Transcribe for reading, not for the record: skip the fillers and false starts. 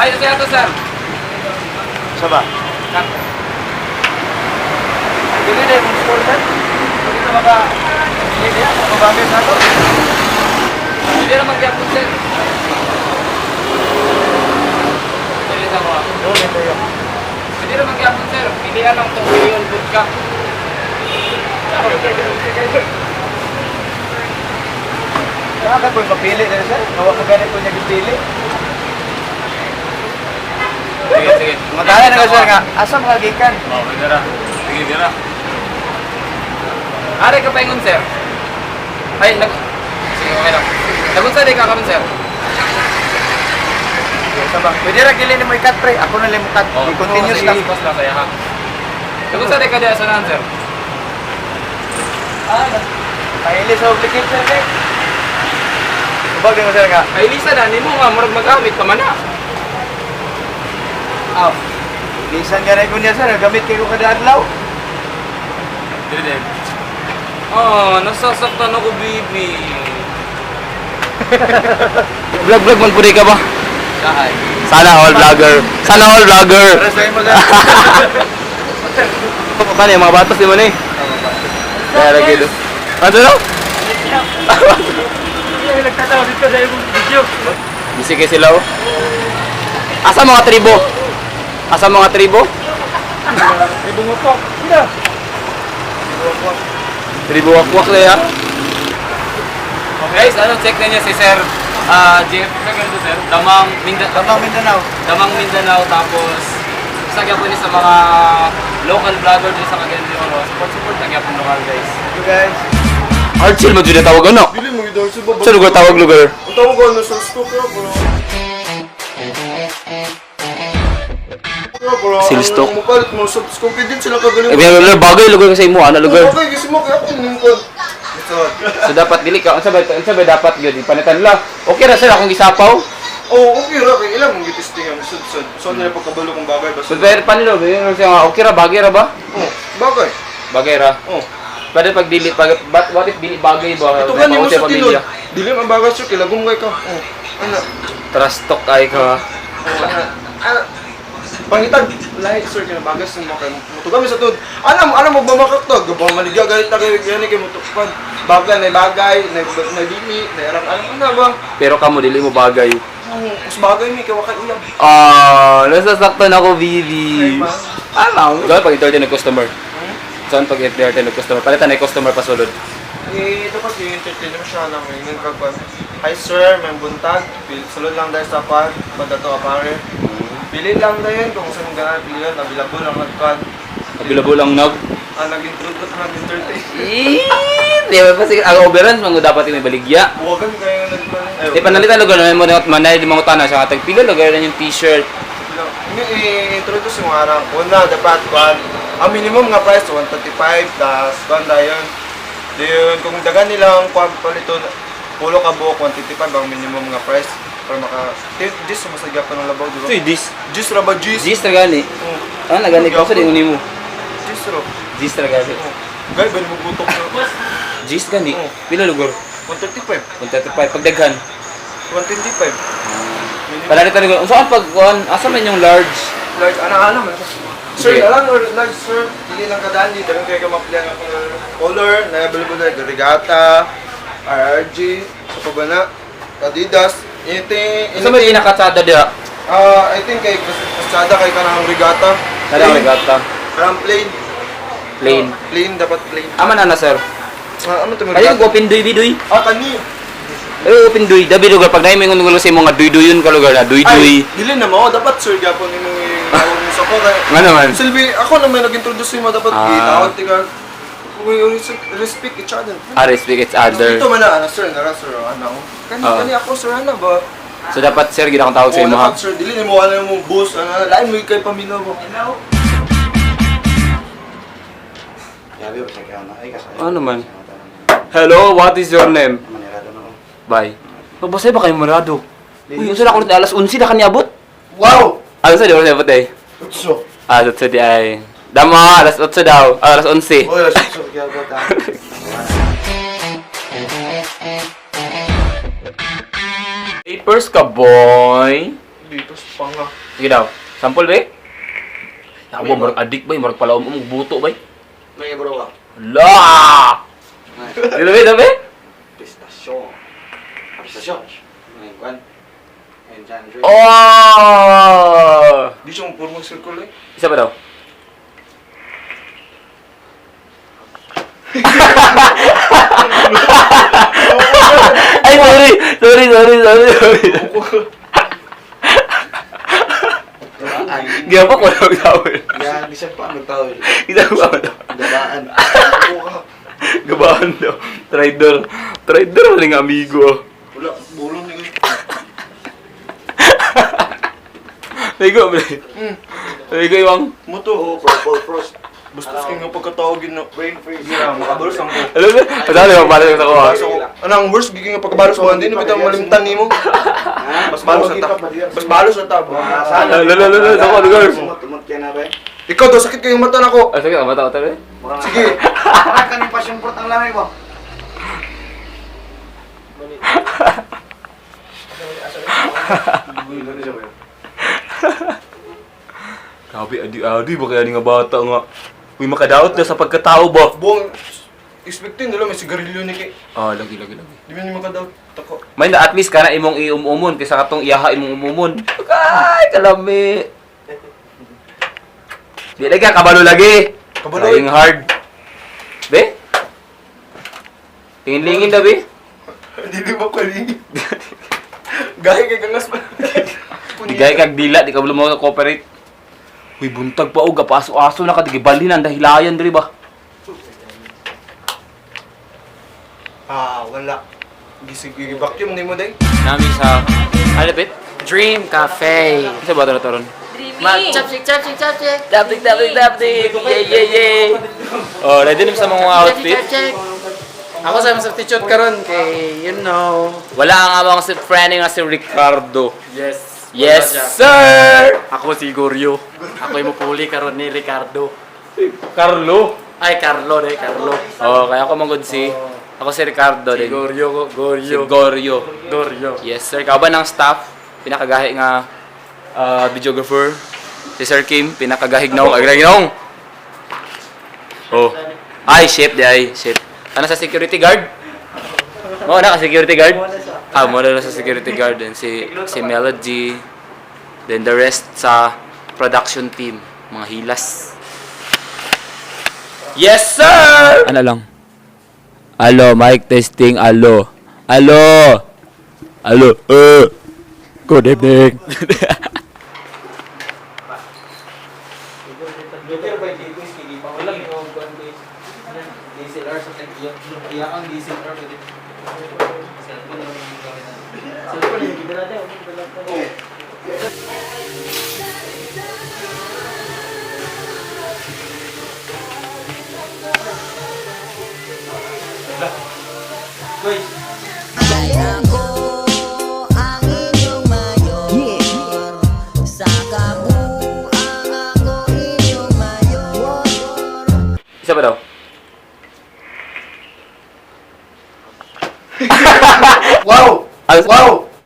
Ay, ito ato, sir. Sa ba? Cut. Dili na yung store, sir. Hindi na maka... Hindi na mabagay sa ato. Hindi na magyapon, sir. Dili sa ko. Doon, ito yun. Hindi na magyapon, sir. Pilihan lang itong million good ka. Saka po mapili na sir. Nawa ko ganito niya gipili. Sige, sige. Matala na ka, sir, nga. Asa mga gikan? Oh, dira. Sige, dira. Are ka paingon, sir. Ay, nag... Sige, okay lang. Nagunsa di ka karon, sir? Sa ba? Pwede ra gili nimo i-cut, pre. Ako na lang mo cut. I-continuous sige, lang. Pas lang saya ha. Nagunsa di ka diya sa naan, sir? Ah, paili sa obligate, sir, eh. Ubag din mo, sir, nga. Ay, Lisa na, nimo nga, murag magamit pa man na. Aw. Lisan ganay ko niya, sir. Gamit kayo kada adlaw. Dire, dire. Oh, nasasaktan ako, baby. Vlog, vlog, man puri ka ba? Sahay. Sana all vlogger. Sana all vlogger. Para sa imo, sir. Kani, mga batas di mo na eh. Kaya lagi do. Ano no? Nagtatawa dito sa imong video. Busy kay sila oh. Asa mga tribo? Asa mga tribo? Ibong upok. Sino? Tribo wakwak na ya. Guys, ano check na niya si Sir Jeff, sir, ganito, sir. Damang Mindanao. Tamang Mindanao. Damang Mindanao, tapos isa gyapon ni sa mga local vlogger dito sa Cagayan de Oro. Support support na gyapon local, guys. Thank you, guys. Archil mo jud tawag ano? Dili mo gid sa baba. Sa lugar tawag lugar. Ang tawag ko ano sa stock ra bro. Bro, Sales stock. Ang mupalit mo sa confident sila kagaling. Eh, lugar bagay lugar kasi imo ana lugar. Okay, gusto mo kaya ako ning ko. So dapat dili ka unsa ba dapat gyud ipanitan la. Okay ra sir akong gisapaw. Oh, okay ra kay ilang mong gitesting ang sud-sud. So nila pagkabalo kung bagay ba. So pero panilo ba yun siya nga, okay ra bagay ra ba? Oh, bagay. Bagay ra. Oh. Pwede pag dili pag but what if dili bagay ba? Ito gani mo May sa pamilya. tilod. Dili man bagay sir, kilagom kay ka. Oh. Ana. Trust talk ay ka. Oh, ana. Ana. Pangitag lahi sir kay bagay sa mo kay mutugami sa tud. Ana mo ana mo bumakak to, gabo maligya galit ta kay gani kay mutukpan. Bagay na bagay, na na dili, na arang arang ana ba. Pero kamo dili mo bagay. Oh, mas bagay mi kay wakay uyab. Ah, nasasaktan ako, baby. Ay, ma. Ano? Saan pag entertain ng customer? Saan pag entertain ng customer? Palitan na yung customer pasulod. Eh, ito pag i-entertain mo siya na may nang kagwan. Hi sir, may buntag. Sulod lang dahil sa pag pagdato apare. Pili lang dahil kung saan mong ganahan pili lang, available ang nagkan. Available ang nog. Ah, nag-introduce, nag-entertain. Eh, di ba pa sige ang overruns man dapat yung may baligya. Huwagan kayo nagman. Di panalitan lugar na mo manay di mga utana siya katag pila lugar na yung t-shirt. I-introduce yung arang. Una, dapat kwan. Ang minimum nga price, 135, tas kwan dayon. Dayon, kung dagan nilang kwan palito, pulo ka buok, 125 ang minimum nga price. Para maka... Jis, sumasagya pa ng labaw, di ba? So dis. Jis ra ba, Jis? Dis ra gani. Oh, Ah, nagani ko sa di nimo. Jis ra. Dis ra gani. Oh. Gay, ba mo gutok na? Dis gani. Oh. Pila lugar? 135. 135 pagdaghan. 125. Minimum. Panalitan lugar. Unsa ang pag kuan? Asa man yung large? Large, ana ana man. Sir, Okay. alam or large sir, dili lang kadaan di dagan kay ka mapili ang akong color na available na Regatta, RRG, sa pa ba na, Adidas, anything, Unsa may pinakatsada diha? Ah, I think kay Kasada kay kanang Regatta. Kanang Regatta. Kanang plain. Plain. Plain dapat plain. Ama na na sir. Ah, ano to Kayo go open duy biduy. Ah, kani. Ay open duy. Dabi lugar pag naay mingon sa imo nga duy duyon ka lugar na duy Ay, duy. dili na mo dapat sir gyapon imong tawag mo sa ko kay Nga naman. Silbi, ako naman nag-introduce mo dapat Ah. gitawag tika. We respect each other. Ah, respect each other. Ito man na, ano, sir, nara, sir, ano. Kani, Ah. kani ako, sir, ano ba? So dapat sir gid akong tawag sa Oo, imo ha. dapat, sir, dili ni mo ano mo boss, ano, lain mo kay pamilya mo. Ano man? Hello, what is your name? Bye. Magbasay ba kayo marado? Uy, unsa na ako alas 11 na kaniabot? Wow! Alas 11 na niabot eh. Utso. Alas 8 di ay. Damo, alas 8 daw. Ah, alas 11. Oy, alas utso kaya ba ta? Papers ka, boy. Dito sa panga. Sige daw. Sample be. Ako murag adik bay, murag palaom mo buto bay. May bro ka. La! Dito be, dito be. Pistasyon. Pistasyon. May kwan. And John Dre. Oh! Di siya mapurmang circle eh. Isa pa daw. Ay, sorry! Sorry, sorry, sorry, sorry. Gabaan. Giyapa ko lang tawel. Yan, di siya pa magtawil. Isa pa daw. Gabaan. Gabahan daw. Trader. Trader wala nga amigo. Wala, bulong ni Ligo, bre. Ligo, iwang. Moto. Oh, purple frost. Bastos kayo nga pagkatawag yun na. Brain freeze. Yeah, makabalos ang ko. Alam mo, madali ba pala sa kuha? So, ano ang worst giging nga pagkabalos ko, hindi na bitaw malimtan nimo. Mas balos sa ta. Mas balos sa ta. Lalo, lalo, lalo, sa kuha, lugar. Tumot ka na ba? Ikaw daw sakit kayong mata nako. Ah, sige, mata, mata, bre. Sige. Parang ka ng passion fruit ang lamay mo. Grabe, adi, adi, baka yan nga bata nga. Uy, makadaot na sa pagkatao ba? Buong expecting nila may sigarilyo ni kay. Ah, lagi, lagi, lagi. Di man ni makadaot tako. May na at least kana imong iumumon kaysa katong iyaha imong umumon. Ay, kalami. Di lagi ka kabalo lagi. Kabalo. Trying hard. Be? Tingin-lingin na be. Hindi ba ko Gahi kay gangas pa. Di gay kag dila, di ka mo cooperate. Uy, buntag pa og aso-aso na ka di gibalhin ang dahilayan diri ba? Ah, wala. Gisig vacuum nimo day. Nami sa Alipit? Dream Cafe. Isa ba tara taron? Mag chopstick, chopstick, chopstick. Taptik, taptik, taptik. Yeah, yeah, yeah. Oh, ready na sa mga outfit? Chopstick, chopstick. Ako sa mga substitute karon kay you know. Wala ang among si friend nga si Ricardo. Yes. Yes, sir! Ako si Goryo. Ako yung mupuli karon ni Ricardo. Carlo. Ay, Carlo de Carlo. Oh, kaya ako manggod si ako si Ricardo Si din. Goryo ko, Si Goryo. Goryo. Goryo. Yes, sir. Kauban ng staff, pinakagahi nga videographer. Si Sir Kim, pinakagahig naong agrag naong. Oh. Ay, shit, di ay, shit. Ano sa security guard? Mo na ka security guard? Ah, mo na sa security guard din si si Melody. Then the rest sa production team, mga hilas. Yes, sir! Ano lang? Alo, mic testing, alo. Alo! Alo, Good evening. Ay ako ang inyong mayor. Sa kabuang ako inyong mayor. Isa pa daw. Wow! Ano? Wow!